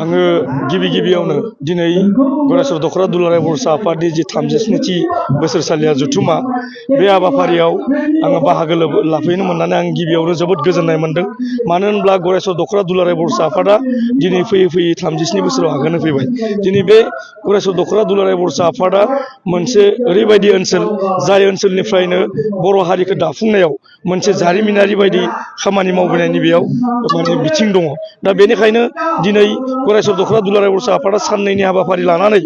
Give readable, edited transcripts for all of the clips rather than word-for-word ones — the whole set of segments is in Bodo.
आङो गिबियावनो दिनै गरायसर दख'रा दुलाराय बर' आफादनि जि 37थि बोसोरसालिया जथुमा बे हाबाफारियाव आङो बाहागो लाफैनो मोननानै आं गिबियावनो जोबोद गोजोननाय मोनदों। मानो होनब्ला गरायसर दख'रा दुलाराय बर' आफादा दिनै फैयै 37 बोसोराव आगान होफैबाय। दिनै बे गरायसर दख'रा दुलाराय बर' आफादा मोनसे ओरैबायदि ओनसोल जाय ओनसोलनिफ्रायनो बर' हारिखौ दाफुंनायाव मोनसे जारिमिनारि बायदि खामानि मावबोनायनि बेयाव माने बिथिं दङ। दा बेनिखायनो दिनै गरायसर दख'रा दुलाराय बर' आफादा साननैनि हाबाफारि लानानै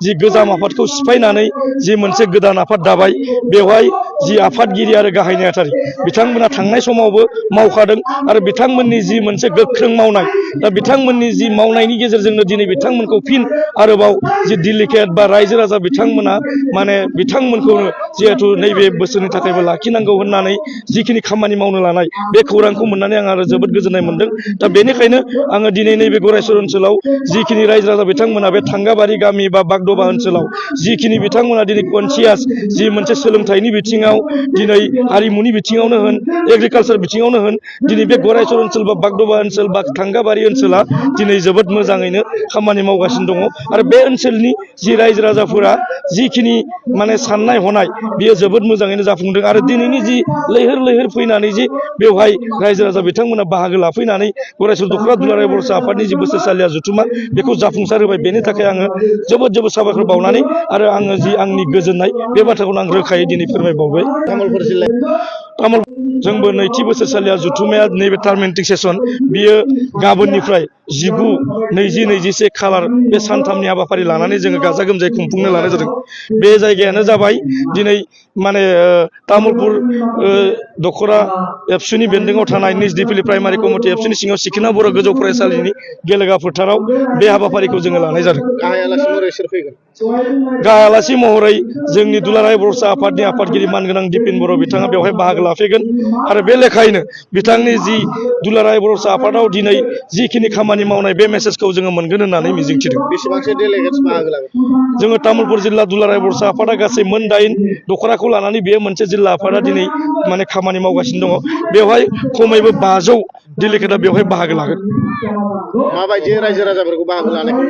जि गोजाम आफादखौ सिफायनानै जि मोनसे गोदान आफाद दाबाय, बेवहाय जि आफादगिरि आरो गाहाय नेहाथारि बिथांमोना थांनाय समावबो मावखादों आरो बिथांमोननि जि मोनसे गोख्रों मावनाय, दा बिथांमोननि जि मावनायनि गेजेरजोंनो दिनै बिथांमोनखौ फिन आरोबाव जि डेलिगेट बा रायजो राजा बिथांमोना माने बिथांमोनखौनो जिहेथु नैबे बोसोरनि थाखायबो लाखिनांगौ होननानै जिखिनि खामानि मावनो लानाय बे खौरांखौ मोननानै आं आरो जोबोद गोजोननाय मोनदों। दा बेनिखायनो आङो दिनै नैबे गरायसर ओनसोलाव जिखिनि रायजो राजा बिथांमोना बे थांगाबारि गामि बा बागदबा ओनसोलाव जिखिनि बिथांमोना दिनै कनसियास जि मोनसे सोलोंथाइनि बिथिङाव, दिनै हारिमुनि बिथिङावनो होन, एग्रिकालसार बिथिङावनो होन, दिनै बे गरायसर ओनसोल बा बागदबा ओनसोल बा थांगाबारि ओनसोला दिनै जोबोद मोजाङैनो खामानि मावगासिनो दङ। आरो बे ओनसोलनि जि रायजो राजाफोरा जिखिनि माने साननाय हनाय बियो जोबोद मोजाङैनो जाफुंदों। आरो दिनैनि जि लैहोर फैनानै जि बेवहाय रायजो राजा बिथांमोना बाहागो लाफैनानै गरायसर दख'रा दुलाराय बर' आफादनि जि बोसोरसालिया जथुमा बेखौ जाफुंसार होबाय, बेनि थाखाय आङो जोबोद साबायखर बावनानै आरो आङो जि आंनि गोजोननाय बे बाथ्राखौनो आं रोखायै दिनै फोरमायबावबाय। जोंबो नैथि बोसोरसालिया जथुमाया नैबे टार्मेन्टिक सेसन बियो गाबोननिफ्राय 19, 20, 21 खालार बे सानथामनि हाबाफारि लानानै जोङो गाजा गोमजायै खुंफुंनो लानाय जादों। बे जायगायानो जाबाय दिनै माने तामुलपुर दख'रा एबसुनि बेन्दोङाव थानाय निज दिपिलि प्राइमारि कमिटि एबसुनि सिङाव सिखोना बर' गोजौ फरायसालिनि गेलेगा फोथाराव बे हाबाफारिखौ जोङो लानाय जादों। गाहाय आलासि महरै जोंनि दुलाराय बर' आफादनि आफादगिरि मानगोनां दिपिन बर' बिथाङा बेवहाय बाहागो लाफैगोन। आरो बे लेखायैनो बिथांनि जि दुलाराय बर' आफादाव दिनै जिखिनि खामानि मावनाय बे मेसेजखौ जोङो मोनगोन होननानै मिजिंथिदों। बेसेबांसो डेलिगेट्स बाहागो लागोन? जोङो तामुलपुर जिल्ला दुलाराय बर' आफादा गासै मोन 8 दख'राखौ लानानै बेयो मोनसे जिल्ला आफादा दिनै माने खामानि मावगासिनो दङ। बेवहाय खमैबो 500 डेलिगेटआ बेवहाय बाहागो लागोन। माबायदि रायजो राजाफोरखौ बाहागो लानायखौ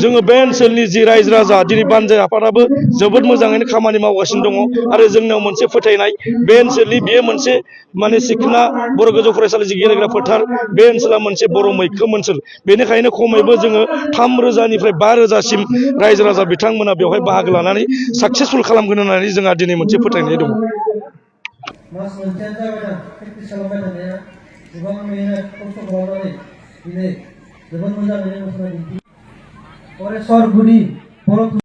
जोङो बे ओनसोलनि जि रायजो राजा दिनै बानजाय आफादाबो जोबोद मोजाङैनो खामानि मावगासिनो दङ। आरो जोंनाव मोनसे फोथायनाय, बे ओनसोलनि बेयो मोनसे माने सिखोना बर' गोजौ फरायसालि जि गेलेग्रा फोथार, बे ओनसोला मोनसे बर' मैखोम ओनसोल। बेनिखायनो खमैबो जोङो 3,000निफ्राय 5,000सिम रायजो राजा बिथांमोना बेवहाय बाहागो लानानै साक्सेसफुल खालामगोन होननानै जोंहा दिनै मोनसे फोथायनाय दङ। मास मोनसेयानो जाबाय प्रेक्टिस खालामबाय थानाया, गोबां मेहनत खस्थ' खालामनानै दिनै जोबोद मोजाङैनो मोसानाय दिन्थि गरायसर गुदि बर'